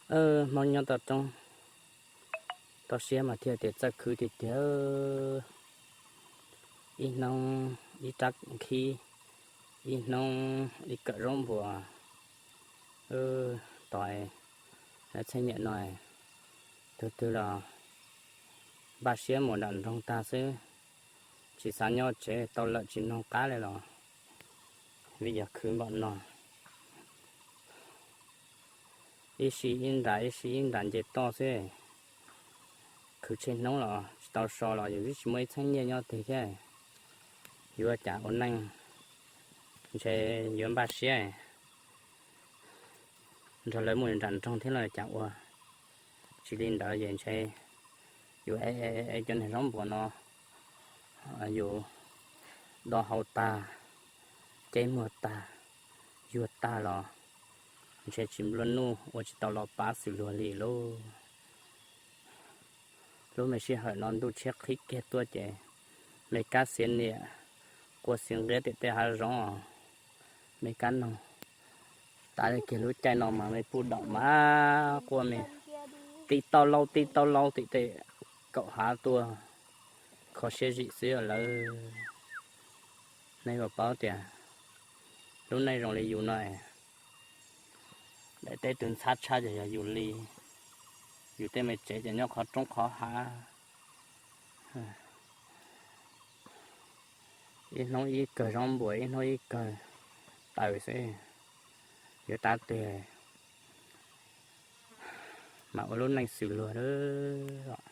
Hmoob nyob toj roob, toj siab mas thiaj tias txawj khwv tiag tiag. Ib hnub ib rab nkhib, ib hnub ib kawm zaub npua. Tos lawv txheej niam no, tus twg los npaj siab mus nram nroog tag xwb, tsis xav nyob tsev, tau lawm tsis mloog qab li los vim yog khwv npaum no. Ib sij ib nram ib sij ib nram nce toj xwb. Khwv tsheej hnub los tsis tau so los yus twb tsis muaj ib txheeb nyiaj nyob twg thiab. Yuav cas ua neej ntshe yuav npaj siab nrog lawv mus nram nroog thiab los cas ua. Tsis li ntawd ces ntshe yus es cov niag zaub npua no yus do hau tag, ceb muag tag, yuag tag los ntshe tsis nplua nuj ua tsis tau los pab xwm luag li lauj. Lub me sij hawm no ntuj tshiab qhib kiag tuaj ces me kab xiav niam, quaj xiav nqiab tim tej hav zoov os. Me kab noog, tav kiag lub caij no mas me puj daum mas quaj me, ti tau lau ti tau lau tim tej kaum hav tuaj, kho siab zim xwb lawm. Nej puas paub tias lub neej zoo li yus no, daim teb twg ntxhab tshaj ces yog yus li. Yus tej me tsev ces nyob qhov roob qhov hav. Ib hnub ib kawg zaub npua, ib hnub ib kawg taws xwb. Yuav tav twg mas ua lub neej xwm luag lawm.